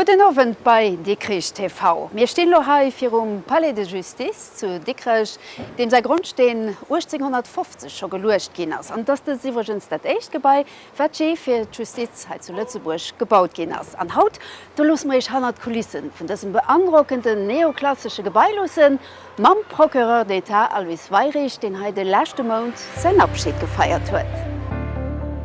Gudden Owend bei Dikrich TV. Mir stinn elo hei virum Palais de Justice zu Dikrech, deem säi Grondsteen 1850 scho geluecht ginn ass. An et ass dëst iwwregens dat éischt Gebai, wat jee fir d'Justiz hei zu Lëtzebuerg gebaut ginn ass. An haut, do loosse mer Iech hannert d'Kulissen vun dësem beandrockenden neoklassesche Gebai luussen, Mam Procureur d'État Aloyse Weyrich, deen hei de leschte Mount säin Abschid gefeiert huet.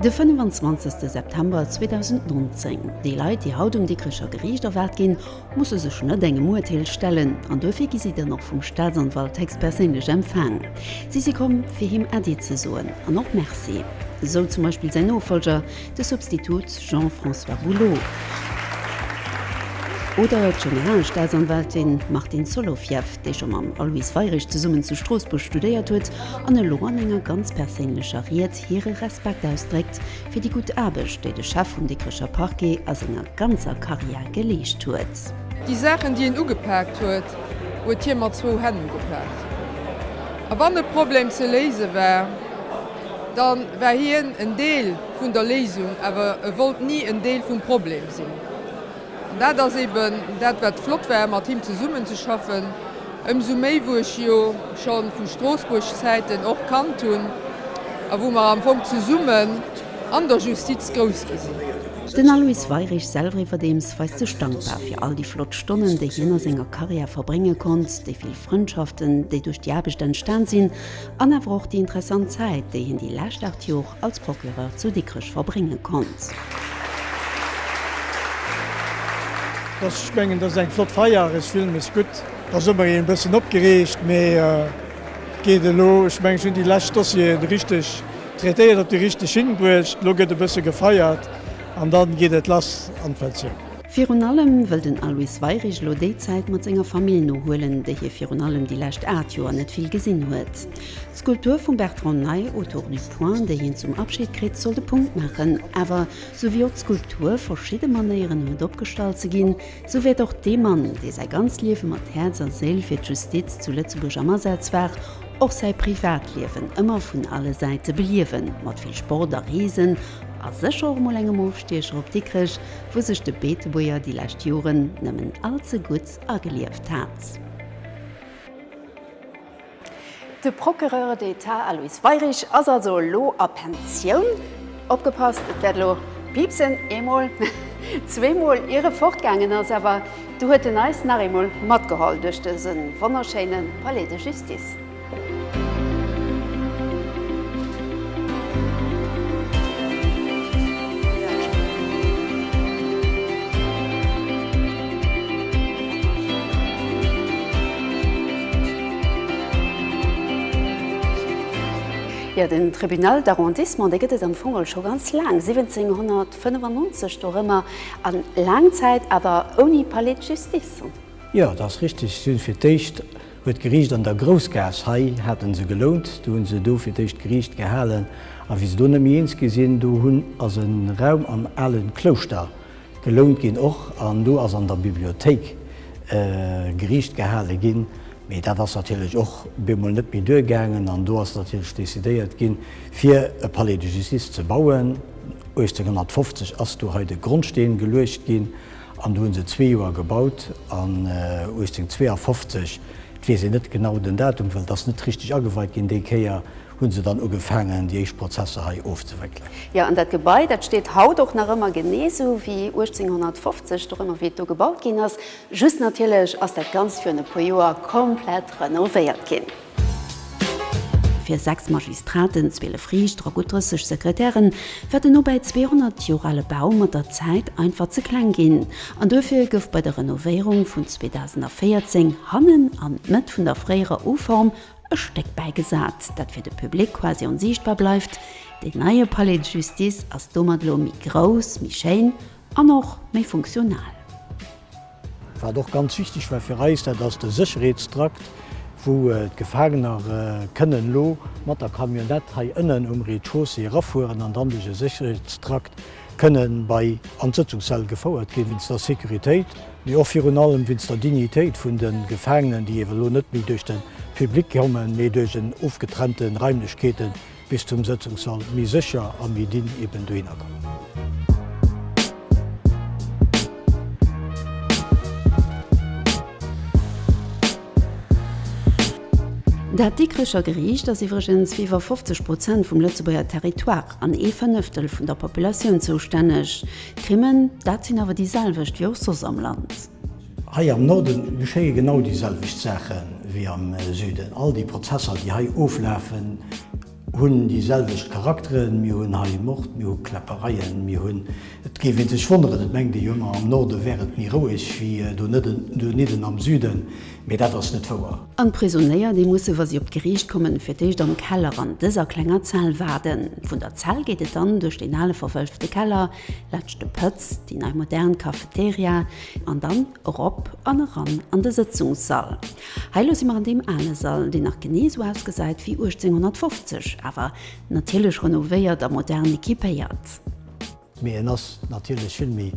De 25 September 2019. Déi Leit, déi haut um Dikrecher Geriicht erwaart ginn, musse sech net engem Urteel stellen an duerfir gi si dann och vum Staatsanwalt héchstperséinlech empfaang. Si si komm, fir him Äddi ze soen an och Merci. Esou zum Beispill säin Nofollger, de Substitut Jean-François Boulot oder d'Generalstaatsanwältin Martine Solovieff, déi scho mam Aloyse Weyrich zesummen zu Stroossbuerg studéiert huet an elo an enger ganz perséinlecher Ried hire Respekt ausdréckt fir déi gutt Aarbecht, déi de Chef vum Dikrecher Parquet a senger ganzer Karriär geleescht huet. Déi Saachen, déi en ugepaakt huet, huet hie mat zwou Hänn ugepaakt. A wann e Problem ze léise war, da war hien en Deel vun der Léisung, awer e wollt ni en Deel vum Problem sinn. An dat ass eben dat, wat flott war, mat him zesummenzeschaffen, ëmsou méi wou ech jo scho vu Stroossbuerg-Zäiten och kannt hunn a wou mer am Fong zesummen an der Justiz grouss gi sinn. Den Aloyse Weyrich selwer iwwerdeems weist sech dankbar fir all déi flott Stonnen, déi hien a senger Karriär verbrénge konnt, déi vill Frëndschaften, déi duerch déi Aarbecht entstan sinn, an awer och déi interessant Zäit, déi hien déi lescht 8 Jor als Procureur zu Dikrech verbrénge konnt. Ech mengen, dat ass eng flott Feier. Ech fillen mech gutt. Et ass ëmmer een e bëssen opgereegt, mee et geet elo. Ech mengen, ech hunn déi lescht Dossieren richteg traitéiert, op déi richteg Schinn bruecht. Elo gëtt e bësse gefeiert an dann geet et lass an d'Pensioun. Virun allem wëll den Aloyse Weyrich elo déi Zäit mat senger Famill nohuelen, déi hie virun allem déi lescht 8 Joer net vill gesinn huet. D'Skulptur vum Bertrand Ney Autour du point, déi hien zum Abschid kritt, soll de Punkt maachen. Awer sou wéi och d'Skulptur verschidde Manéieren huet opgestallt ze ginn, sou wäert och dee Mann, dee säi ganzt Liewe mat Häerz a Séil fir d'Justiz zu Lëtzebuerg am Asaz war, och säi Privatliewen ëmmer vun alle Säite beliewen, mat vill Sport a Reesen a sécher och mol engem Ofstiecher op Dikrech, wou sech de Beetebuerger déi lescht Joren nëmmen all ze gutt agelieft hat. De Procureur d'État Aloyse Weyrich ass also elo a Pensioun. Opgepasst, et wäert elo piipsen, eemol, zweemol, ier e fortgaangen ass. Awer du huet en eis nach eemol matgeholl duerch dëse wonnerschéine Palais de Justice. Jo, den Tribunal d'arrondissement, dee gëtt et am Fong geholl scho ganz laang, 1795 dorëmmer, a laang Zäit awer ouni Palais de justice. Jo, dat ass richtig. Si hunn fir d'éischt Huet d'Geriicht an der Groussgaass, hei haten se gelount, do hunn se do fir d'éischt Geriicht gehalen, a wéi se do net méi eens gi sinn, do hunn ass e Raum am ale Klouschter gelount ginn och, an do ass an der Bibliothéik Geriicht gehale ginn. Mee dat ass natierlech och bemol net méi duergaangen, an do ass natierlech decidéiert ginn, fir e Palais de justice ze bauen. 1850 ass do hei de Grondsteen geluecht ginn. An do hu se zwee Joer gebaut an 1852, et weess een net genau den Datum, well et ass net richteg ageweit ginn déi Kéier, hu se dann ugefaangen déi éischt Prozesser hei ofzewéckelen. Jo, an dat Gebai, dat steet haut och nach ëmmer genee esou wéi 1850, dorëmmer wéi et do gebaut ginn ass. Just natierlech ass dat Ganzt virun e puer Joer komplett renovéiert ginn. Fir 6 Magistraten, 12 Riichter a gutt 30 Sekretären war den nobäi 200 Joer ale Bau mat der Zäit einfach ze kleng ginn an duerfir gouf bei der Renovéierung vun 2014 hannen an d'Mëtt vun der fréierer U-Form e Stéck bäigesat, dat fir de Public quasi onsiichtbar bleift. Deen neie Palais de Justice ass domat elo méi grouss, méi schéin an och méi funktional. Wat och ganz wichteg war fir eis, dat ass de Sécherheetstrakt, wou d'Gefaangener kënnen elo mat der Camionnette hei ënnen um Rez-de-chaussée erafueren an dann duerch e Sécherheetstrakt kënnen bei an d'Sëtzungszell gefouert ginn, wéinst der Sécuritéit, mee och virun allem wéinst der Dignitéit vun de Gefaangenen, déi eeben elo net méi duerch de Public kommen, mee duerch en ofgetrennte Raimlechkeeten bis zum Sëtzungssall méi sécher a méi dinn eben dohinner kommen. Dat Dikrecher Geriicht ass iwwregens fir iwwer 50 Prozent vum Lëtzebuerger Territoire an ee Fënneftel vun der Populatioun zoustänneg. D'Crimmen, dat sinn awer déi selwecht wéi och soss am Land. Hei am Norde geschéie genau déi selwecht Saache wéi am Süden. All déi Prozesser, déi hei oflafen, hunn déi selwecht Charakteren. Mir hunn hei Mord, mir hu Kläppereien, mir hunn, et géif ee sech wonneren, et mengt ee jo ëmmer, am Norde wär et méi roueg wéi donidden am Süden, mee dat ass net wouer. An d'Prisonéier, déi musse wa si op d'Geriicht kommen, fir d'éischt am Keller an dëser klenger Zell waarden. Vun der Zell geet et dann duerch deen ale verwëlfte Keller, laanscht de Pëtz, déi nei modern Cafeteria an dann erop an eran an de Sëtzungssall. Hei elo si mer an deem ale Sall, deen nach genee esou ausgesäit wéi 1850, awer natierlech renovéiert a modern equipéiert. Mee en ass natierlech vill méi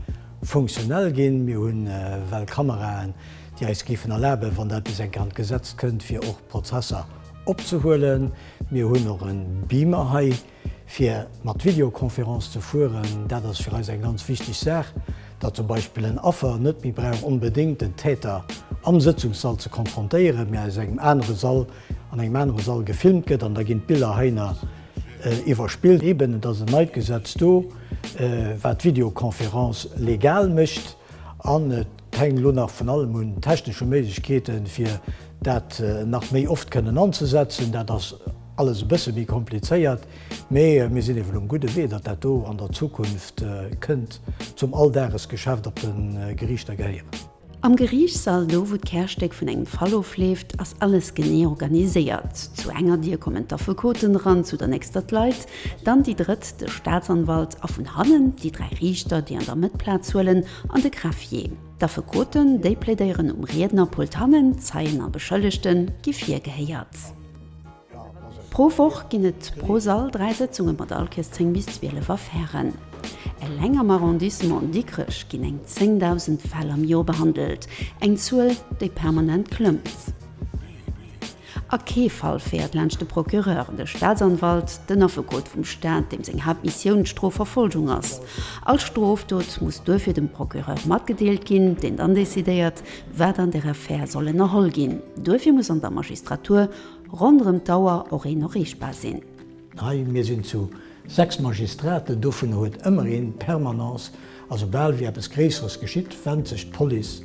funktionell ginn. Mir hunn well Kameraen, déi eis géifen erlaben, wann dat bis eng Kéier an d'Gesetz kënnt, fir och Prozesser opzehuelen. Mir hunn och e Beamer hei, fir mat Videoconférence ze fueren. Dat ass fir eis eng ganz wichteg Saach, datt zum Beispill en Affer net méi brauch onbedéngt den Täter am Sëtzungssall ze konfrontéieren, mä aus engem anere Sall, an engem anere Sall gefilmt gëtt an da ginn d'Biller heiner Iwwerspillt eben, et ass en neit Gesetz do, wat d'Videoconférence legal mécht an et hänkt elo nach vun allem un technesche Méiglechkeeten, fir dat nach méi oft kënnen anzesetzen. Dat ass alles e bësse méi komplizéiert, mee mir sinn ewell um gudde Wee, datt dat do an der Zukunft kënnt zum Alldagesgeschäft op de Geriichter gehéieren. Am Geriichtssall, do wou d'Kärstéck vun engem Fall ofleeft, ass alles genee organiséiert. Zu enger Dier kommen d'Affekoten eran, zu der nächster d'Leit, dann déi drëtt, de Staatsanwalt a vun hannen déi 3 Riichter, déi an der Mëtt Plaz huelen, an de Greffier. D'Affekoten, déi plädéieren um Riednerpult hannen, d'Zeien a Beschëllegte gi virgehéiert. Pro Woch ginn et pro Sall 3 Sëtzunge mat all Kéiers 10 bis 12 Affären. Eleng am Arrondissement Dikrech ginn eng 10.000 Fäll am Joer behandelt, eng Zuel, déi permanent klëmmt. A kee Fall féiert laanscht de Procureur, de Staatsanwalt, den Affekot vum Staat, deem seng Haaptmissioun d'Strofverfolgung ass. All Strofdot muss duerfir dem Procureur matgedeelt ginn, deen dann decidéiert, wat an der Affär soll ënnerholl ginn. Duerfir muss an der Magistratur Ronderëm d'Auer och een erreechbar sinn. Hei, mir sinn zu 6 Magistraten, dovunner huet ëmmer een Permanence, a soubal wéi eppes Gréisseres geschitt, wennt sech d'Police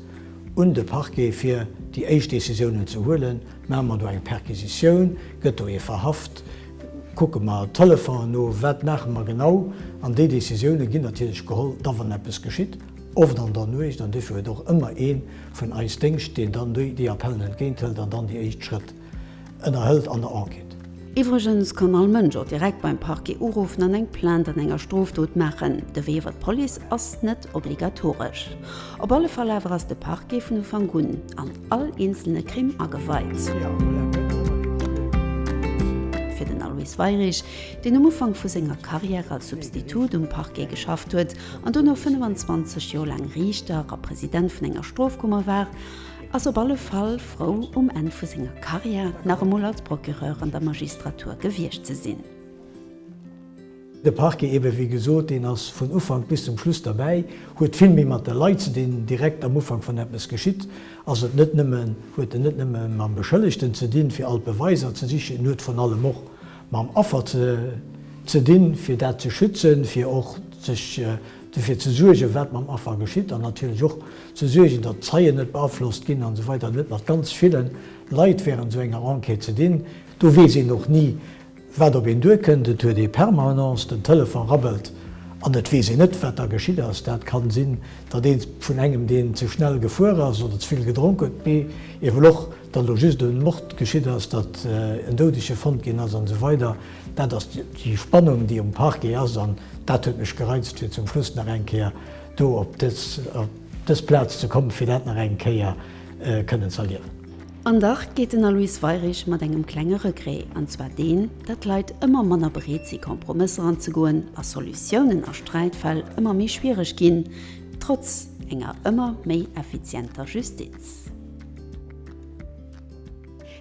un de Parquet fir déi éischt Décisiounen ze huelen. Maache mer do eng Perquisitioun, gëtt do ee verhaft, kucke mer d'Telefonen no, wat maache mer genau? An déi Décisioune ginn natierlech geholl, da wann eppes geschitt, oft an der Nuecht, an duerfir huet och ëmmer ee vun eis Déngscht, deen dann déi Appellen entgéinthëlt an dann déi éischt Schrëtt ënnerhëlt an der Enquête. Iwwregens kann all Mënsch och direkt beim Parquet uruffen an eng Plainte an enger Strofdot maachen. De Wee iwwer d'Police ass net obligatoresch. Op alle Fall awer ass de Parquet vun Ufank un an all eenzelne Crime ageweit. Fir den Aloyse Weirich, deen um Ufank vu senger Karriär als Substitut um Parquet geschafft huet an dono 25 Joer laang Riichter a President vun enger Strofkummer war, Ass op alle Fall frou um Enn vu senger Karriär nach emol als Procureur an der Magistratur gewiescht ze sinn. De Parquet ebe wéi gesot, deen ass vun Ufank bis zum Schluss derbäi, huet vill méi mat de Leit ze dinn. Direkt am Ufank, wann eppes geschitt, ass et net nëmmen, huet en net nëmme mam Beschëllegten ze dinn, fir all d'Beweiser ze sichen, en huet vrun allem och mam Affer ze dinn, fir dat ze schützen, fir och sech dofir ze suergen, wat mam Affer geschitt an natierlech och ze suergen, datt d'Zeien net beaflosst ginn an esou weider. En huet mat ganz ville Leit während esou enger Enquête ze dinn. Do weess een och ni, wat op een duerkënnt. Et huet ee Permanence, den Telefon rabbelt an et weess een net, wat da geschitt ass. Dat kann sinn, datt ee vun engem, deen ze schnell gefuer ass oder ze vill gedronk huet, mee ewell och, datt elo just e Mord geschitt ass, datt en Doudege fonnt ginn ass an esou weider. Dat ass déi Spannung, déi um Parquet ass an dat huet mech gereizt, fir zum Schluss nach eng Kéier do op dës Plaz ze kommen, fir dat nach eng Kéier kënnen z'erliewen. An dach geet den Aloyse Weirich mat engem klenge Regret, an zwar deen, datt d'Leit ëmmer manner bereet si Kompromësser anzegoen a Solutiounen a Sträitfäll ëmmer méi schwiereg ginn, trotz enger ëmmer méi effizienter Justiz.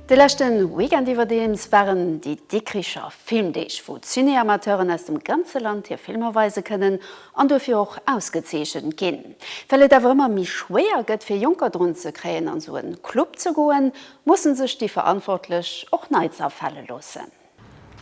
De leschte Weekend iwwerdeems waren déi Dikricher Filmdeeg, wou d'Ciné-Amateuren aus dem ganze Land hir Filmer weise kënnen an duerfir och ausgezeechent ginn. Well et awer ëmmer méi schwéier gëtt fir Jonker drun ze kréien an esou en Club ze goen, mussen sech déi Verantwortlech och Neits afale loossen.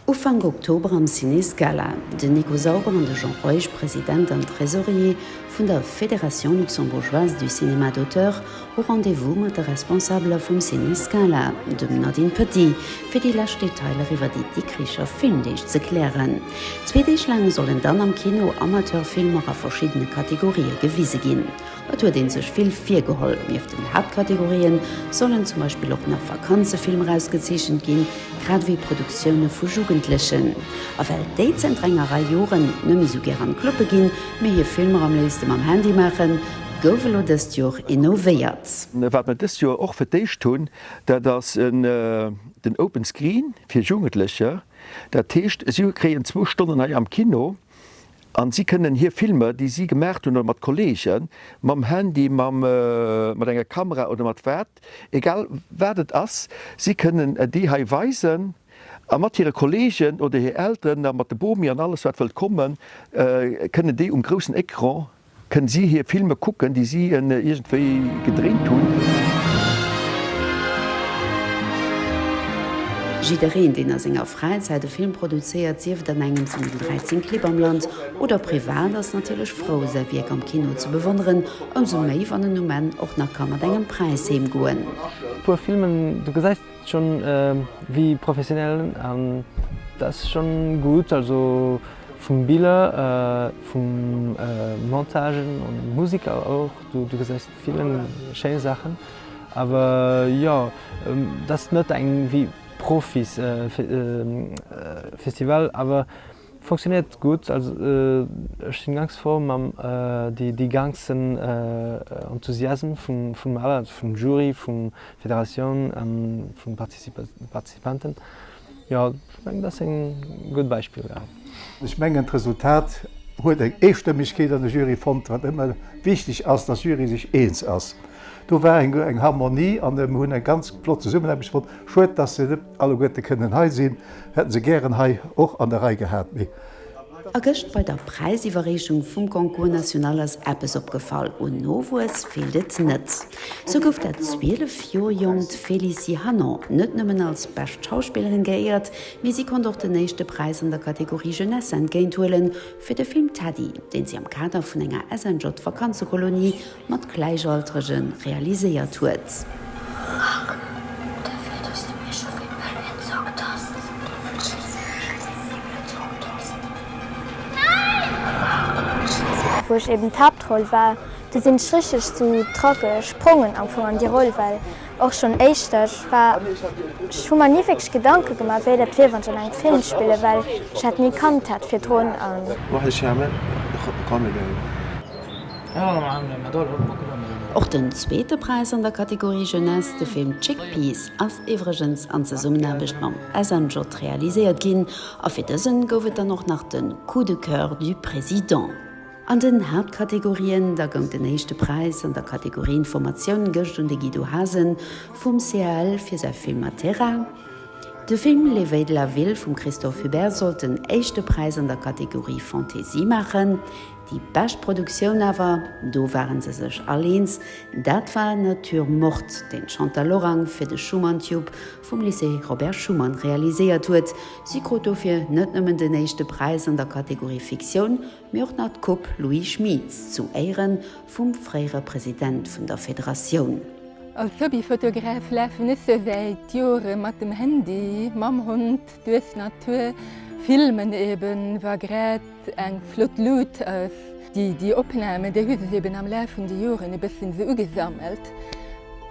Ufank Oktober am Ciné Scala, Den Nico Sauber an de Jean Reusch, President an Trésorier vun der Fédération luxembourgeoise du cinéma d'auteur, hu Rendez-vous mat de Responsabeler vum Ciné Scala, dem Nadine Petit, fir déi lescht Detailer iwwer déi Dikricher Filmdeeg ze klären. Zwee Deeg laang sollen dann am Kino Amateurfilmer a verschiddene Kategorië gewise ginn. Et huet ee sech vill virgeholl. Nieft den Haaptkategorien sollen zum Beispill och nach Vakanzefilmer ausgezeechent ginn, grad ewéi Produktioune vu Jugendlechen. A well déi zënter enger Rei Joren net méi sou gär an d'Clubbe ginn, mee hir Filmer am léifste mam Handy maachen, gouf elo dëst Joer innovéiert. Wat mer dëst Joer och fir d'éischt hunn, dat ass den Open Screen fir Jugendlecher. Dat heescht, si kréien zwou Stonnen hei am Kino An si kënnen hir Filmer, déi si gemaacht hunn oder mat Kollegen, mam Handy, mam, mat enger Kamera oder mat wat, egal wat et ass, si kënnen déi hei weisen a mat hire Kollegen oder hir Elteren a mat de Bomi an alles wat wëllt kommen, kënnen déi um groussen Ecran Kënnen si hir Filme kucken, déi si iergendwéi gedréint hunn? Jiddereen, deen a senger Fräizäit e Film produzéiert, sief et an engem vun den 13 Clibb am Land oder privat, ass natierlech frou, säi Wierk am Kino ze bewonneren, ëmsou méi, wann en um Enn och nach ka mat engem Präis heem goen. Puer Filmen, du gesäis Schon wéi professionell an dat ass schon gudd, also vum Biller, vum Montagen an Musik och, du gesäis villen schéin Saachen, awer jo dat ass net eng wéi Profis Festival, awer Funktioniert gutt, also ech sinn ganz frou mam déi ganzen Enthusiasm vum alle, also vum Jury, vum Federatioun an vum Participanten. Jo ech mengen dat ass en gutt Beispill. Ech mengen d'Resultat huet eng Eestëmmegkeet an de Jury fonnt, wat ëmmer wichteg ass, dass Jury sech eens ass. Do war eng Harmonie an mir hunn eng ganz flott Zesummenaarbecht fonnt. Schued, dass se net alleguerte kënnen hei sinn, hätten se gären hei och an der Rei gehat, mee. A gëscht bei der Präisiwwerreechung vum Concours national ass eppes opgefall, Un Nowuess feelt et net. Sou gouf dat 12 Joer jonkt Félicie Hanon net nëmmen als bescht Schauspillerin geéiert, mee si konnt och den éischte Präis an der Kategorie Jeunesse entgéinthuelen fir de Film Teddy, deen si am Kader vun enger SNJ-Vakanzekolonie mat Gläichaltrege realiséiert huet. Fuck, dofir dass du mir scho vill Mëll entsorgt has. Wou ech eben d'Haaptroll war, do sinn ech richteg sou dra gesprongen am Fong an déi Roll, well och schonn éischter, ech war, ech hu mer ni wierklech Gedanke gemaach, wéi dat wier, wann ech an engem Film spillen, well ech dat ni kannt hat virdrun. An. Och den zweete Präis an der Kategorie Jeunesse, de Film Chickpeas, ass iwwregens an Zesummenaarbecht mam SNJ realiséiert ginn a fir dësen gouf et dann och nach de Coup de cœur du Président. An den Haaptkategorien da goung den éischte Präis an der Kategorie Informatioun gëscht un de Guido Hasen vum CAL fir säi Film Matera. De Film L'éveil de la ville vum Christophe Hubert sollt den éischte Präis an der Kategorie Fantaisie maachen. Déi bescht Produktioun awer, do ware se sech all eens, dat war Nature morte, deen d'Chantal Lorang fir de Schuman Tube vum Lycée Robert Schuman realiséiert huet. Si krut dofir net nëmmen den éischte Präis an der Kategorie Fiktioun, mee och nach d'Coupe Louis Schmeets zu Éiere vum fréiere President vun der Federatioun. Als Hobbyfotograf lafen ech scho säit Jore mat dem Handy, mam Hond duerch d'Natur, filmen eben, wa grad eng flott Luut ass. Déi Opnamen, déi hu sech eben am Laf vun de Joren e bëssen esou ugesammelt.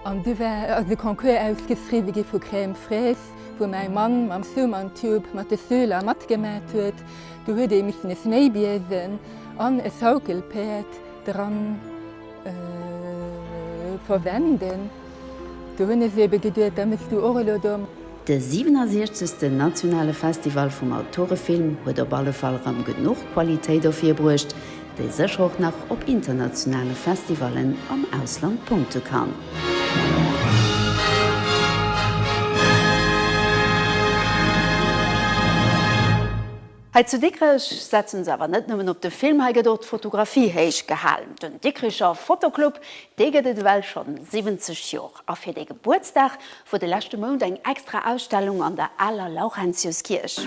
An du war, ass e Concours ausgeschriwwe gi vu Crème Fraise, wou mäi Mann mam Schumann-Tube mat de Schüler matgemat huet. Do huet ee missen e Schnéibiesen an e Schaukelpäerd dran verwenden. Do hunn ech ebe geduet, da mëss du och elo do. De 67. Nationale Festival vum Autorefilm huet op alle Fall rëm genuch Qualitéit ervirbruecht, déi sécher och nach op internationale Festivallen am Ausland punkte kann. Hei zu Dikrech setzen se awer net nëmmen op de Film, hei gëtt och d'Fotografie héich gehalen. Den Dikricher Fotoclub, dee gëtt et ewell schonn 70 Jor. A fir dee Gebuertsdag wor de leschte Mount eng extra Ausstellung an der aler Laurentiuskierch.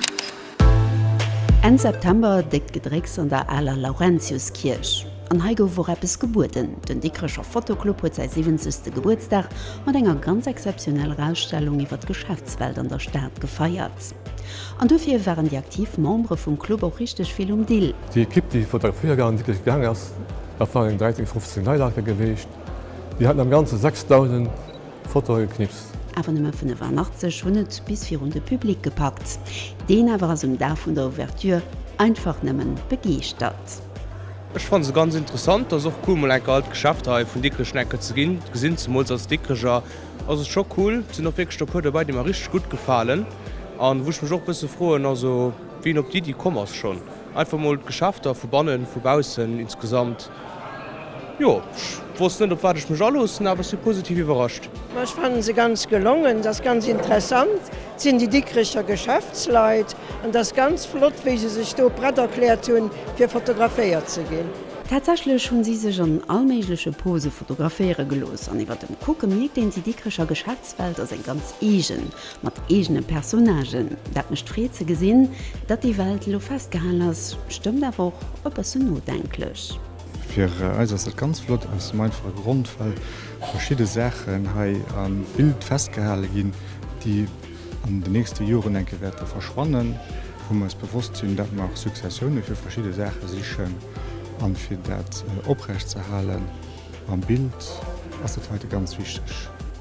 Enn September déckt Gedrécks an der aler Laurentiuskierch. An hei gouf och eppes gebueden. Den Dikrecher Fotoclub huet säi 70. Gebuertsdag mat enger ganz exzeptioneller Ausstellung iwwer d'Geschäftswelt an der Stad gefeiert. An dofir waren déi aktiv Membere vum Club och richteg vill um Dill. Déi Ekipp, déi fotograféiere an Dikrech gaang ass, dat waren eng 13, 15 Leit alt geweecht. Déi haten am Ganze 6.000 Fotoe geknipst. Awer nëmme 85 hunn et bis virun de Public gepackt. Deen awer ass um Dag vun der Ouverture einfach nëmmen begeeschtert. Ech fannen se ganz interessant. Ass och cool mol enker all d'Geschäfter hei vun Dikrech enker ze ginn gesinn, zemools als Dikreger ass et scho cool. Et sinn och wierklech der puer dobäi déi mer richteg gutt gefalen an wou ech mech och bësse froen also wien op d'Iddi komm ass schonn einfach mol d'Geschäfter vu bannen, vu baussen insgesamt. Jo, ech wosst net op wat ech mech aloossen, awer ech si positiv iwwerrascht. Ma ech fannen se ganz gelongen, et ass ganz interessant, et sinn déi Dikrecher Geschäftsleit an et ass ganz flott wéi se sech do prett erkläert hunn fir fotograféiert ze ginn. Tatsächlech hunn si sech an all méigleche Pose fotograféiere gelooss an iwwer dem Kucke mierkt een, déi Dikrecher Geschäftswelt ass eng ganz eegen, mat eegene Personnagen. Dat mécht Freed ze gesinn, datt déi Welt elo festgehal ass, stëmmt awer och e bëssen nodenklech. Fir eis ass dat ganz flott aus dem einfache Grond, well verschidde Saachen hei am Bild festgehale ginn, déi an den nächste Joren enke wäerte verschwannen, wou mer eis bewosst sinn, dat mer Successioune fir verschidde Saache sichen an fir dat oprecht ze halen am Bild ass dat heite ganz wichteg.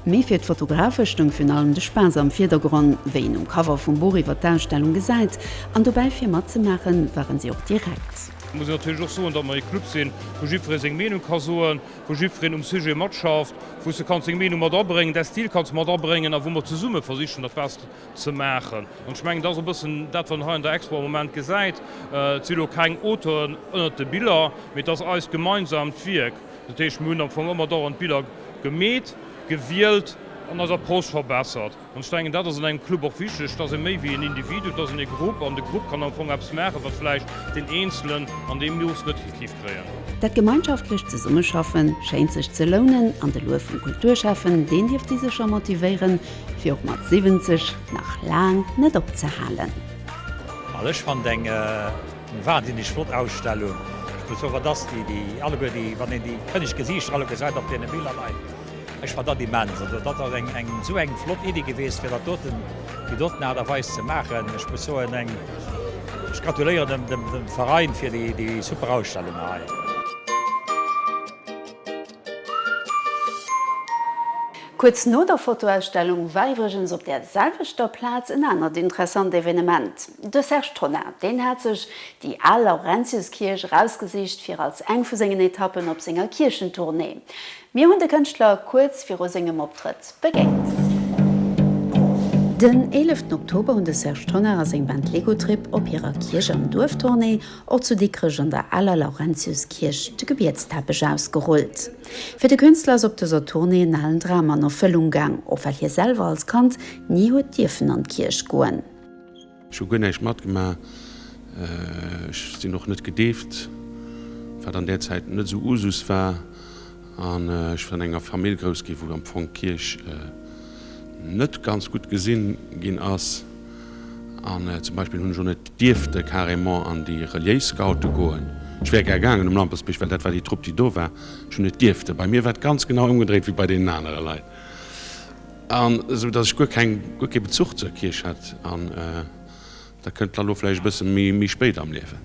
Mee fir d'Fotografe stoung virun allem de Spaass am Virdergronn, wéi een um Cover vum Buch iwwer d'Ausstellung gesäit. An dobäi fir matzemaachen, waren si och direkt. Et muss een natierlech och soen, datt mer e Club sinn, wou jiddweree seng Meenung ka soen, wou jiddwereen um Sujet matschafft, wou s de kanns deng Meenung mat abréngen, däi Stil kanns mat abréngen a wou mer zesumme versichen, dat Best ze maachen. An ech mengen, dat ass e bëssen dat, wat een hei an der Expo am Moment gesäit. Et si lo keng Auteuren ënnert de Biller, mee et ass eist gemeinsamt Wierk. Dat heescht, mir hunn am Fong ëmmer dauernd Biller gemeet, gewielt an eis Approche verbessert. An ech denken, dat ass an engem Club och wichteg, et ass ee méi wéi en Individu, et ass een e Grupp an de Grupp kann am Fong eppes maachen, wat vläicht deen Eenzelen an deem Mooss net géif kréien. Dat gemeinschaftlecht Zesummeschaffe schéint sech ze lounen an de Luef vum Kulturschäffen, deen dierft si sécher motivéieren, fir och mat 70 nach laang net opzehalen. Also ech fand eng wahnsinneg flott Ausstellung. Ech muss soen, wat ass déi, déi alleguer déi, wann een déi kënneg Gesiichter alleguer gesäit op deene Biller hei. Ech fann dat immens. Also dat ass eng eng esou eng flott Iddi geweest fir dat doten, déi doten Aart a Weis ze maachen. Ech muss soen eng, ech gratuléieren dem dem dem Verein fir déi déi super Ausstellung hei. Kuerz no der Fotoausstellung war iwwregens op där selwechter Plaz en anert interessant Evenement. De Serge Tonnar, deen hat sech déi al Laurentiuskierch erausgesicht fir als eng vu sengen Etappen op senger Kierchentournée. Mir hunn de Kënschtler kuerz viru sengem Optrëtt begéint. Den 11 Oktober hunn de Serge Tonnar a seng Band Legotrip op hirer Kierch am Duerf-Tournée och zu Dikrech an der aler Laurentiuskierch de Gebietsteppech ausgerullt. Fir de Künstler ass op dëser Tournée en alen Dram an Erfëllung gaang, och well hie selwer als Kand ni huet dierfen an d'Kierch goen. Ech hu guer näischt matgemaach. Ech sinn och net gedeeft, wat an där Zäit net esou Usus war. An ech sinn an enger Famill grouss ginn, wou am Fong d'Kierch net ganz gutt gesinn ginn ass. An zum Beispill hunn ech och net dierfte carrément an déi reliéis Scoute goen. Ech wär gär gaangen um Lampertsbierg, well dat war déi Trupp, déi do war. Ech hunn net dierfte. Bei mir war et ganz genau ëmgedréit wéi bei deenen anere Leit. An esou datt ech guer keng, guer kee Bezuch zur Kierch hat. An dat kënnt da lo vläicht e bësse méi, méi spéit am Liewen.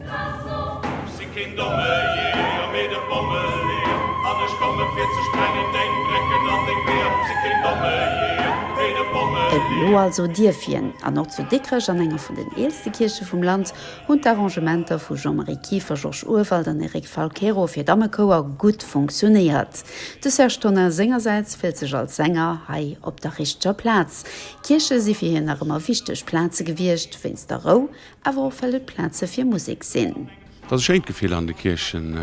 Ech si keen domme Jeeër, mee de Bommeleeër, an ech komme fir ze sprengen deng Brécken an deng Weeër. Si keen domme Jeeër, mee de Bommeleeër. Elo also dierf hien, an och zu Dikrech an enger vun den eelste Kierche vum Land, hunn d'Arrangementer vu Jean-Marie Kieffer, Georges Urwald an Eric Falquero fir Dammechouer gutt funktionéiert. De Serge Tonnar sengersäits fillt sech als Sänger hei op der richteger Plaz. Kierche si fir hien nach ëmmer wichteg Plaze gewiescht, wéinst der Rou, awer och well et Plaze fir Musek sinn. Et ass e schéint Gefill an de Kierchen,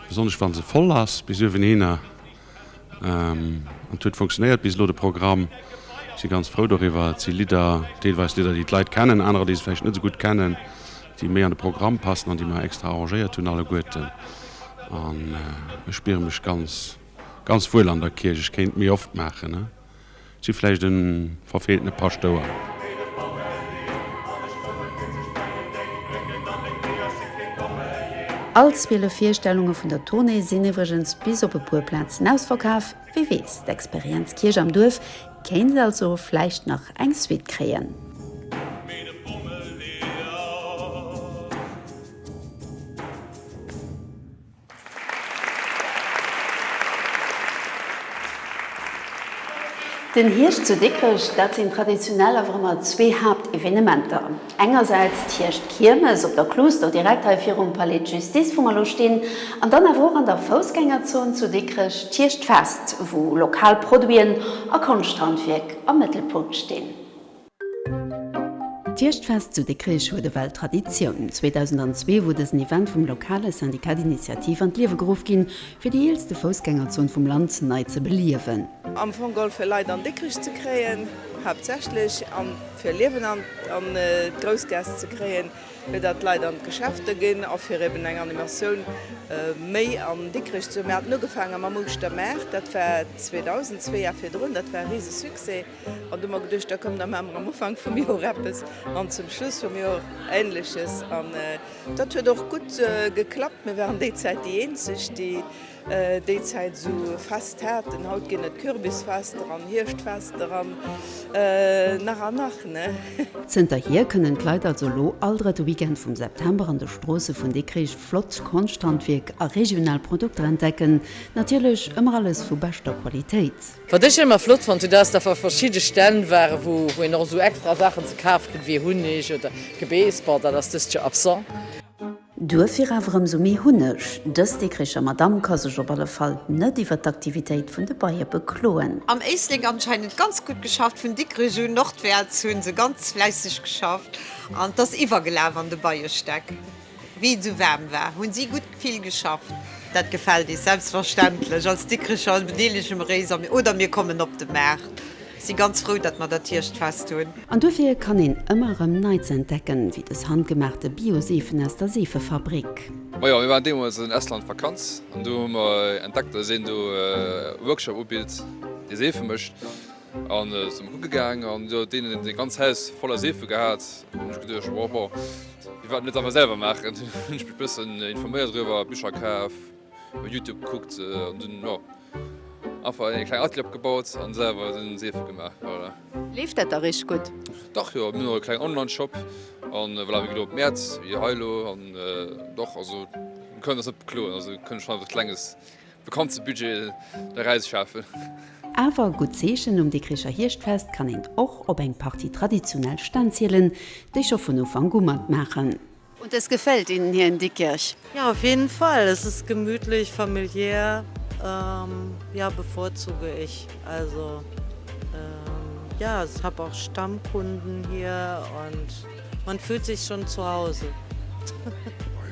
besonnesch wa se voll ass bis uewenhinner. An et huet funktionéiert bis elo de Programm. Si ganz frou doriwwer. Et si Lidder, deelweis Lidder, déi d'Leit kennen, anerer, déi se vläicht net esou gutt kennen, déi méi an de Programm passen an déi mer extra arrangéiert hunn alleguerten. An ech spiere mech ganz, ganz wuel an der Kierch. Ech kéint méi oft maachen. Ech si vläicht e verfeeltene Paschtouer. All 12 Virstellunge vun der Tournée sinn iwwregens bis op e puer Plazen ausverkaf. Wie weess, d'Experienz Kierch am Duerf kéint also vläicht nach eng Suite kréien. Den Hierscht zu Dikrech, dat sinn traditionell awer ëmmer zwee Haaptevenementer. Engersäits d'Hierschtkiermes op der Kluuster, direkt hei virum Palais de Justice, wou mer elo stinn, an dann awer och an der Foussgängerzon zu Dikrech d'Hierschtfest, wou lokal Produiten a Konschthandwierk am Mëttelpunkt stinn. D'Hierschtfest zu Dikrech huet ewell Traditioun. 2002 wor dësen Event vum lokale Syndicat d'initiative an d'Liewe geruff ginn, fir déi eelste Foussgängerzon vum Land nei ze beliewen. Am Fong geholl fir Leit an Dikrech ze kréien, haaptsächlech, an fir Liewen an d'Groussgaass ze kréien, fir datt d'Leit an d'Geschäfter ginn a fir eben eng Animatioun méi an Dikrech ze hunn. Mir haten ugefaange mam Ouschtermaart, dat war 2000, zwee Jar virdrun, dat war e Risesuccès. An du hu mer geduecht, da komm, da maache mer am Ufank vum Joer eppes an zum Schluss vum Joer Ähnleches. An dat huet och gutt geklappt. Mir waren déi Zäit déi eenzeg, déi déi Zäit esou e Fest haten. Haut ginn et Kürbisfester an Hierschtfester an nach an nach, ne? Zënterhier kënnen d'Leit also elo all drëtte Weekend vum September an de Stroosse vun Dikrich flott Konschthandwierk a regional Produkter entdecken. Natierlech ëmmer alles vu beschter Qualitéit. Wat ech ëmmer flott fonnt hunn, dat ass, datt wa verschidde Stänn waren, wou wou een och esou extra Saachen ze kafe kritt, wéi Hunneg oder Gebeess, bon, dat ass dëst Joer absent. Duerfir awer ëmsou méi Hunneg. Dës Dikricher Madamm ka sech op alle Fall net iwwer d'Aktivitéit vun de Beie bekloen. Am Éislek anscheinend ganz gutt geschafft, vun Dikrech un nordwäerts hunn se ganz fläisseg geschafft an 't ass iwwergelaf an de Beiestäck. Wéi et esou waarm war, hunn si gutt vill geschafft. Dat gefält ees selbstverständlech. Als Dikrecher bedeelege mer éis am oder mir kommen op de Maart. Si ganz frou, datt mer dat Hierschtfest hunn. An duerfir kann een ëmmer erëm Neits entdecken, wéi dës handgemaachte Bio-Seefen aus der Seefefabrik. Majo, mir waren deemools an Estland Vakanz an do hu mer entdeckt, dass een do e Workshop ubitt, dee Seefe mécht. An si mer kucke gaang an do huet deen e ganz Haus voller Seefe gehat. Hunn ech geduecht, oh bon, firwat net einfach selwer maachen. Dunn hunn ech mech bëssen informéiert driwwer, Bicher kaf, op Youtube gekuckt an dunn, jo, einfach e kleng Atelier opgebaut an selwer dunn Seefe gemaach, voilà. Leeft dat da richteg gutt? Dach, jo, mir hunn och e klengen Online-Shop an voilà, mir ginn och op d'Mäert, wéi hei elo an doch, also mir kënnen eis net bekloen, also kënnen schonn eppes Klenges Bekanntste Budget der Räisschafen. Awer gutt Zeechen, Um Dikricher Hierschtfest kann een och op eng Partie traditionell Stänn zielen, déi scho vun Ufank u matmaachen. Und es gefällt Ihnen hier in Diekirch? Ja, auf jeden Fall. Es ist gemütlich, familiär, ja, bevorzuge ich. Also, ja, ich hab auch Stammkunden hier und man fühlt sich schon zu Hause.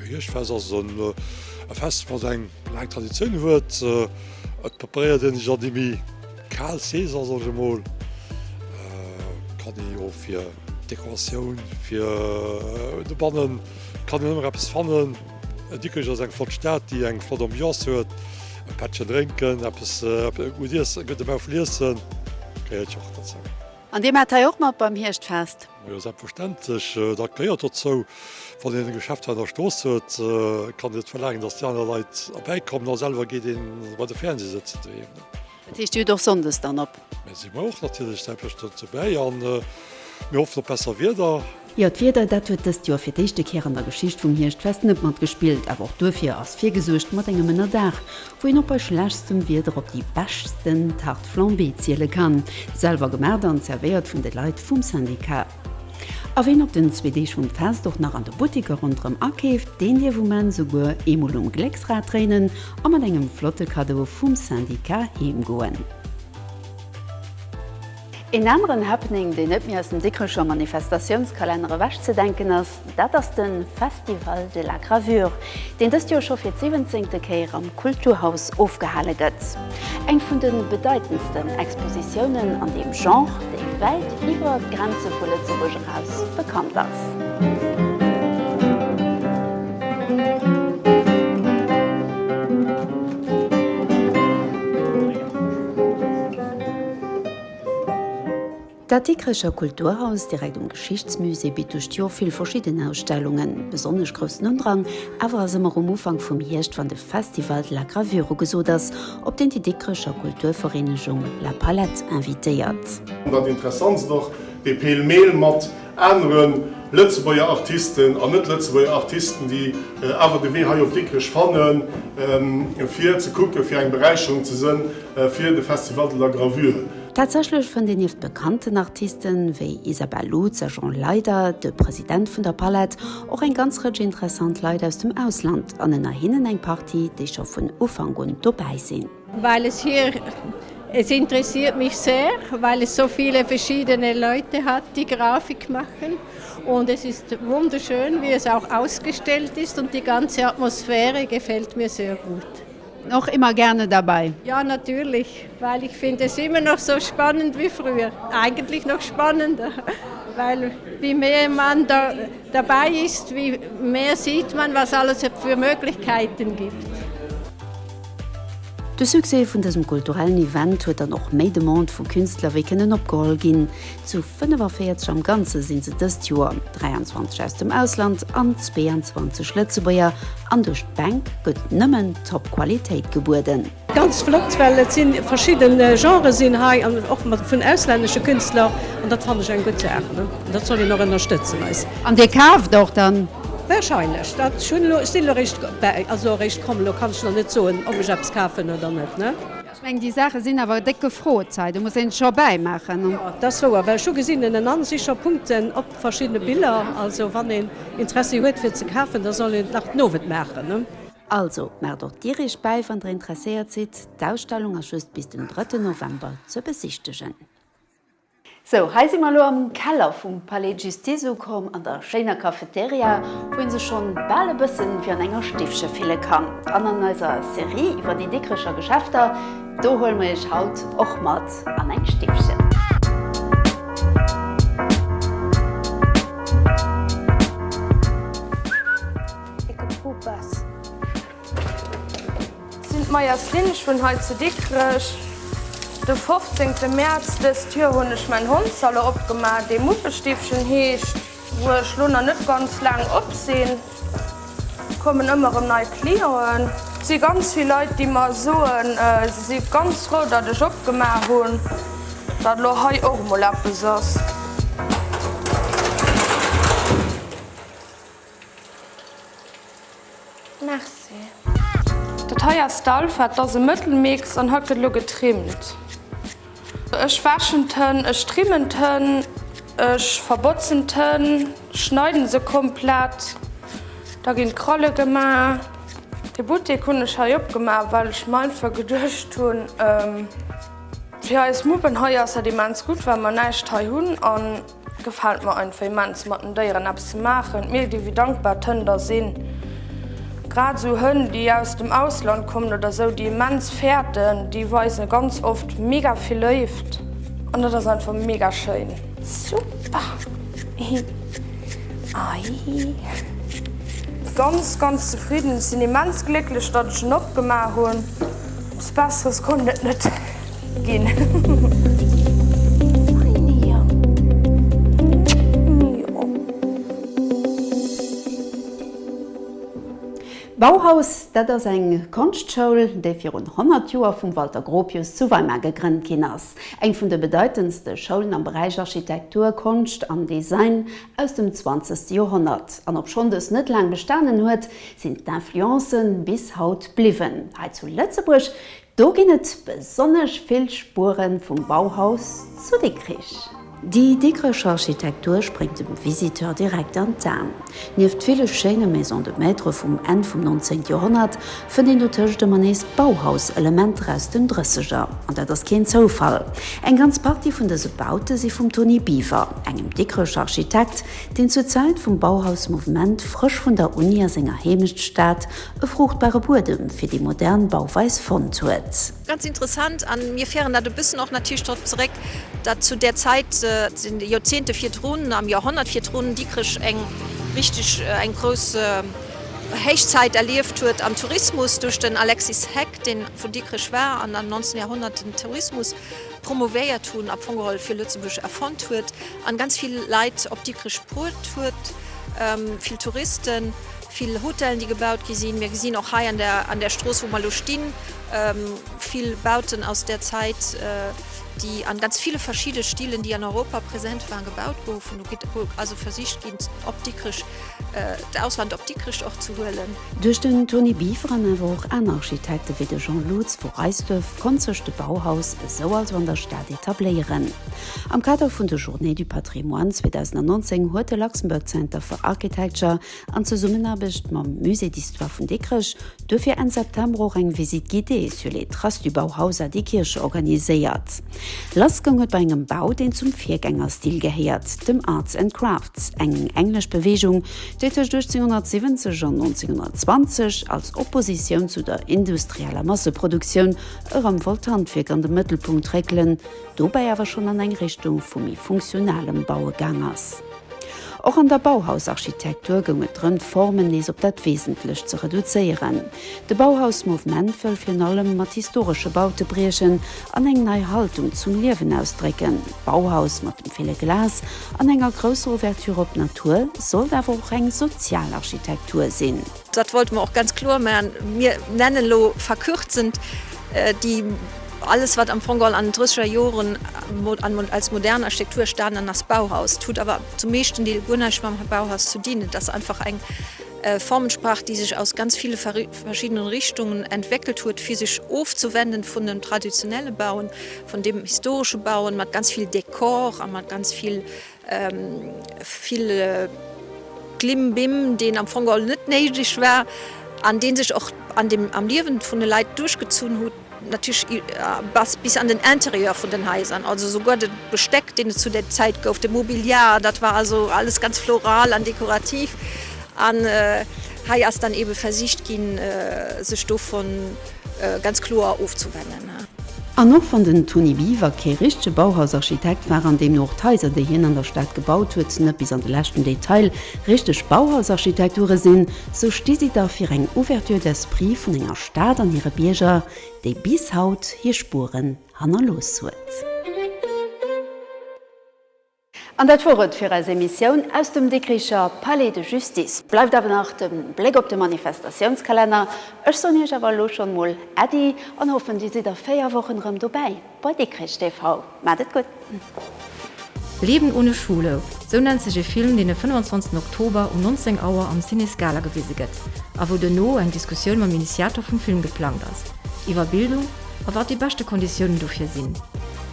Hierschtfest ass e Fest, wat eng laang Traditioun huet. Et preparéiert een sech an déi méi kal Saison, soen ech emol. Kann ee jo fir d'Dekoratioun, fir dobannen kann een ëmmer eppes fannen. Dikrech ass eng flott Stad, déi eng flott Ambiance huet. E Pättchen drénken, eppes gutt iessen, e gudde Maufel iessen, gehéiert jo och dozou. An Dir maacht hei och mat beim Hierschtfest? Majo, selbstverständlech, dat gehéiert dozou. Wann een e Geschäft hei an der Strooss huet, kann een net verlaangen, datt déi aner Leit erbäikommen a selwer geet ee bei de Fernseh sëtzen doheem. Dat heescht, Dir hutt och sonndes dann op? Mir si mer och natierlech selbstverständlech dobäi a mir hoffen op besser Wieder. Jo, d'Wieder, dat huet dëst Joer fir d'éischte Kéier an der Geschicht vum Hierschtfest net matgespillt. Awer och duerfir ass virgesuergt mat engem Ënnerdaach, wou een och bei schlechstem Wieder op déi beschtsten Tarte flambée ziele kann. Selwer gemaacht an zerwéiert vun de Leit vum Syndicat. A ween op den zwee Deeg vum Fest och nach an de Buttiker ronderëm akeeft, deen dierf um Enn souguer eemol um Glécksrad dréinen a mat engem flotte Kaddo vum Syndicat heemgoen. Een aneren Happening, deen net méi aus dem Dikrecher Manifestatiounskalenner ewechzedenken ass, dat ass de Festival de la Gravure, deen dëst Joer scho fir d'siwwenzéngte Kéier am Kulturhaus ofgehale gëtt. Eng vun de bedeitendsten Expositiounen an deem Genre, déi. wäit iwwer d'Grenze vu Lëtzebuerg eraus bekannt ass. Dat Dikrecher Kulturhaus, direkt um Geschichtsmusée, bitt duerch d'Joer vill verschidden Ausstellungen. Besonnesch groussen Undrang awer ass ëmmer um Ufank vum Hierscht, wann de Festival de la Gravure ugesot ass, op deen déi Dikrecher Kulturvereenegung La Palette invitéiert. Dat Interessantst och, dee Pêle-mêle mat anere Lëtzebuerger Artisten an net-Lëtzebuerger Artisten, déi awer de Wee hei op Dikrech fannen, fir ze kucken, fir eng Beräicherung ze sënn fir de Festival de la Gravure. Tatsächlech fënnt een nieft bekannten Artisten wéi Isabelle Lutz a Jean Leyder, de President vun der Palette, och eng ganz Rëtsch interessant Leit aus dem Ausland an ënner hinnen eng Partie, déi scho vun Ufank un dobäi sinn. Weil es hier, es interessiert mich sehr, weil es so viele verschiedene Leute hat, die Grafik machen und es ist wunderschön, wie es auch ausgestellt ist und die ganze Atmosphäre gefällt mir sehr gut. Noch immer gerne dabei? Ja, natürlich, weil ich finde es immer noch so spannend wie früher. Eigentlich noch spannender, weil wie mehr man da dabei ist, wie mehr sieht man, was alles für Möglichkeiten gibt. De Succès vun dësem kulturellen Event huet dann och méi Demandë vu Künstler wéi kënnen opgeholl ginn. Zu 45 am Ganze sinn se dëst Joer, 23 aus dem Ausland an 22 Lëtzebuerger, an duerch d'Bänk gëtt nëmmen Top Qualitéit gebueden. Ganz flott, well et si verschidde Genrë sinn hei an och mat vun auslännesche Künstler an dat fannen ech eng gutt Saach an dat soll een och ënnerstëtzen eis. An Dir kaaft och dann? Wahrscheinlech, dat ech hunn elo, ech sinn elo eréischt bäi, also eréischt komm, elo kann ech nach net soen ob ech eppes kafen oder net ne. Ech mengen déi Saache sinn awer déck gefrot hei, do muss een scho bäimaachen. Jo, dat ass wouer, well ech hu gesinn ënnenan si scho Punkten op verschiddene Biller, also wann een Interessi huet fir ze kafen, da soll een et nach den Owend maachen ne. Also, maacht och dir iech bäi, wann der interesséiert sidd. D'Ausstellung ass just bis den drëtten November ze besichtegen. Sou, hei si mer elo am Keller vum Palais de Justice ukomm, an der schéiner Cafeteria, wou een sech schonn bal e bëssen wéi an enger Stiffche fille kann. An an eiser Serie iwwer déi Dikrecher Geschäfter, do huele mer iech haut och mat an eng Stiffchen. Ecke Pupes. Sinn d'Meyers Lynn, ech wunn hei zu Dikrech. De 15 Mäerz dëst Joer hunn ech mäin Hondssalon opgemaach, dee Muppestiffchen heescht, wou ech lo nach net ganz laang op sinn. Kommen ëmmer erëm nei Clienten. Et si ganz vill Leit, déi mer soen, se si ganz frou, datt ech opgemaach hunn, datt lo hei och emol eppes ass. Merci. Dat hei ass d'Alpha, 't ass e Mëttelmix an hatt gëtt elo getrimmt. Ech wäschen d'Hënn, ech trimmen d'Hënn, ech verbotzen d'Hënn, schneiden se komplett, da ginn d'Kralle gemaach. De Buttek hunn ech hei opgemaach, well ech mer einfach geduecht hunn, fir eis Muppen hei ass dat immens gutt, well mer näischt hei hunn an. Gefällt mer einfach immens mat den Déieren eppes ze maachen. Et mierkt ee wéi dankbar d'Hënn da sinn. Grad esou Hënn déi aus dem Ausland kommen oder esou, déi immens fäerten, déi weisen ganz oft mega vill Léift an dat ass einfach mega schéin. Super! Ei. Ganz ganz zefridden, ech sinn immens glécklech datt ech en opgemaach hunn. Eppes besseres konnt et net. Ginn. Bauhaus, dat ass eng Konschtschoul, déi virun 100 Joer vum Walter Gropius zu Weimar gegrënnt ginn ass. Eng vun de bedeitendste Schoulen am Beräich Architektur, Konscht an Design aus dem zwanzegste Joerhonnert. An obschonn dës net laang bestanen huet, sinn d'Influencen bis haut bliwwen. Hei zu Lëtzebuerg Do ginn et besonnesch vill Spuere vum Bauhaus zu Dikrich. Déi Dikrecher Architektur spréngt dem Visiteur direkt an d'Aen. Nieft ville schéine Maisons de maître vum Enn vum 19. Joerhonnert fënnt een dotëscht ëmmer nees Bauhaus-Elementer aus den Drësseger. An dat ass keen Zoufall, Eng ganz Partie vun dëse Baute si vum Tony Biwer, engem Dikrecher Architekt, deen zur Zäit vum Bauhaus-Mouvement frësch vun der Uni a senger Heemechtstad e fruuchtbare Buedem fir déi modern Bauweis fonnt huet. Ganz interessant, an mir féieren dat e bëssen och natierlech drop zeréck, datt zu där Zäit. an de Joerzehnte virdrun, am Joerhonnert virdrun, Dikrech eng richteg, eng grouss Héichzäit erlieft huet am Tourismus duerch den Alexis Heck, deen vun Dikrech war an am 19. Jahrhundert den Tourismus promouvéiert hunn, am Fong geholl fir Lëtzebuerg erfonnt huet an ganz vill Leit op Dikrech bruet huet, vill Touristen, vill Hotellen, déi gebaut gi sinn. Mir gesinn och hei an der an der Strooss, wou mer elo stinn, vill Bauten aus där Zäit, déi an ganz ville verschidde Stilen, déi an Europa present waren, gebaut goufen. Do also versicht ginn, op Dikrech, d'Ausland op Dikrech och ze huelen. Duerch den Tony Biver an awer och aner Architekte wéi de Jean Lutz vu Reisduerf konnt sech de Bauhaus esou also an der Stad etabléieren. Am Kader vun de Journées du Patrimoine 2019 huet de Luxembourg Center for Architecture an Zesummenaarbecht mam Musée d'Histoire vun Dikrech duerfir Enn September och eng Visite guidée sur les traces du Bauhaus à Diekirch organiséiert. Lass goung et bei engem Bau, deen zum Virgängerstil gehéiert, dem Arts and Crafts, eng englesch Beweegung, déi tëscht 1870 an 1920 als Oppositioun zu der industrieller Masseproduktioun erëm wollt d'Handwierk an de Mëttelpunkt réckelen, dobäi awer schonn an eng Richtung vu méi funktionalem Baue gaang ass. Och an der Bauhaus-Architektur goung et drëm, d'Formen nees op dat Wesentlecht ze reduzéieren. De Bauhaus-Mouvement wëll virun allem mat historesche Baute briechen an eng nei Haltung zum Liewen ausdrécken. D'Bauhaus mat dem ville Glas an enger grousser Ouverture op d'Natur sollt awer och eng sozial Architektur sinn. Dat wollte mer och ganz kloer maachen. Mir nennen elo verkürzend déi, alles wat am Fong geholl an den drësseger Joren als modern Architektur stanen ass Bauhaus. Et huet awer zum meeschten Deel guer näischt mam Bauhaus ze dinn. Et ass einfach eng Formensprach, déi sech aus ganz ville verschiddenen Richtungen entwéckelt huet, fir sech ofzewenden vun dem traditionelle Bauen, vun deem historesche Bauen mat ganz vill Dekor a mat ganz vill Vill Klimbim, deen am Fong geholl net néideg war an dee sech och an dem, am Liewen vun de Leit duerchgezunn hutt, natierlech bis an den Interieur vun den Haiser, also souguer de Besteck, deen et zu där Zäit gouf, de Mobiliar, dat war also alles ganz floral an dekorativ. An hei ass dann eebe versicht ginn, sech dovun ganz kloer ofzewennen. An och wann den Tony Biwer kee richtege Bauhaus-Architekt war an deemno och d'Haiser, déi hien an der Stad gebaut huet, net bis an de leschten Detail richteg Bauhaus-Architekture sinn, sou sti si da fir eng Ouverture d'esprit vun enger Stad an hire Bierger, déi bis haut hir Spueren hannerlooss huet. An dat wor et fir eis Emissioun aus dem Dikricher Palais de Justice. Bleift awer nach de Bléck op de Manifestatiounskalenner. Ech soen iech awer elo schonn mol Äddi an hoffen dir sidd a 4 Wochen erëm dobäi bei Dikrich TV. Maat et gutt! Leben ohne Schule, sou nennt sech e Film, deen e 25 Oktober um 19 Auer am Ciné Scala gewise gëtt, a wou duerno eng Diskussioun mam Initiator vum Film geplangt ass, iwwer Bildung a wat déi beschte Konditiounen dofir sinn.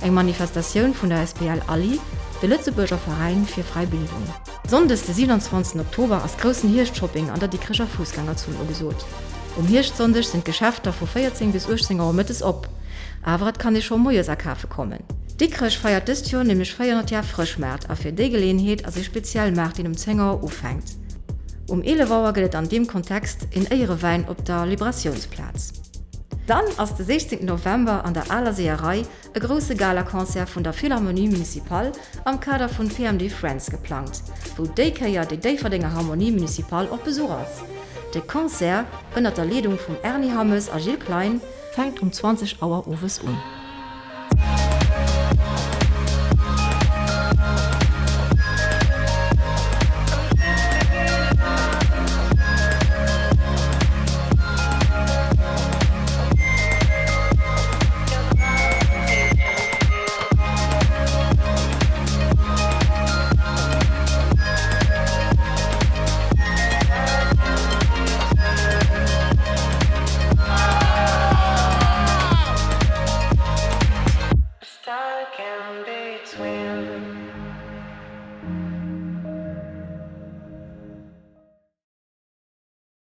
Eng Manifestatioun vun der asbl ALLI, de Lëtzebuerger Veräin fir fräi Bildung. Sonndes de 27 Oktober ass groussen Hierschtshopping an der Dikrecher Fussgängerzon ugesot. Um Hierschtsonndeg sinn d'Geschäfter vu 14 bis 18 Auer mëttes op, awer et kann ee scho moies akafe kommen. Dikrech feiert dëst Joer nämlech 400 Jar Frëschmaart a fir déi Geleeënheet ass ee speziell Maart deen um 10 Auer ufänkt. Um 11 Auer gëtt et an deem Kontext een Éierewäin op der Liberatiounsplaz. Dann ass de 16 November an der Aler Seeërei e grousse Galaconcert vun der Philharmonie Municipale am Kader vun PMD Friends geplangt, wou déi Kéier déi Déifferdenger Harmonie Municipale op Besuch ass. De Concert, ënnert der Leedung vum Erny Hammes a Gilles Klein, fänkt um 20 Auer owes un.